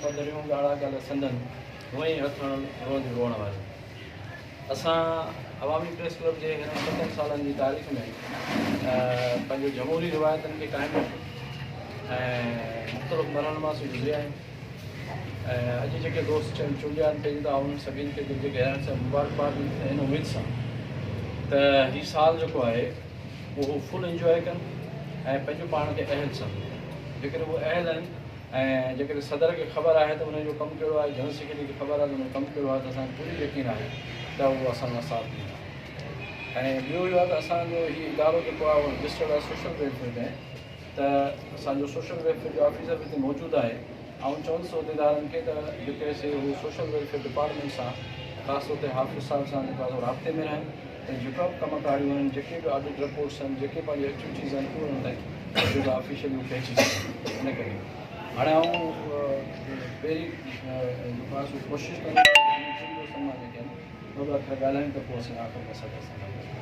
پڌريون، ڳاڙها گل سندن، هونئن ئي هٿ هڻن روئنديون روئڻ واريون. اسان عوامي پريس ڪلب جي هنن ستن سالن جي تاريخ ۾ پنهنجي جمهوري روايتن کي قائم رکيو ۽ مختلف مرحلن مان اسين گذريا آهيون ۽ اڄ جيڪي دوست چونڊيا آهن پهرين ته آئون انهن سڀني کي دل جي گهراين سان مبارڪباد ڏيندس ۽ ان اميد سان ته هي سال جيڪو آهي اهو فل انجواء ڪن ۽ پنهنجو پاڻ کي اهل سمجهن جيڪڏهن اهي اهل آهن ۽ جيڪڏهن صدر کي خبر آهي ته انهن جو ڪم ڪهڙو آهي، جنرل سيڪريٽري کي خبر آهي ته انهن جو ڪم ڪهڙو آهي ته اسان کي پوري يقين آهي ته اهو اسان سان ساٿ ڏيندا. ۽ ٻيو اهو آهي ته اسان جو هي ادارو جيڪو آهي اهو رجسٽرڊ آهي سوشل ويلفيئر ۾ ته اسان جو سوشل ويلفيئر جو آفيسر به هتي موجود آهي. آئون چوندس عهديدارن کي ته جيڪي سي هو سوشل ويلفيئر ڊپارٽمينٽ سان خاص طور تي حافظ صاحب سان جيڪو آهي سو رابطي ۾ رهن ته جيڪا به ڪم ڪاريون آهن، جيڪي به آڊٽ رپورٽس آهن، جيڪي پنهنجي ايڪٽيوٽيز آهن اهي انهن تائين جيڪو آفيشلي هو پهچي سگهن. ان ڪري هاڻي آئون پهرين جيڪو آهي سو ڪوشش ڪندس ته هنن ٽن دوستن مان جيڪي آهن ٻه ٻه اکر ڳالهايون ته پوء اسين آخر ۾ صدر سان ڳالهائينداسين.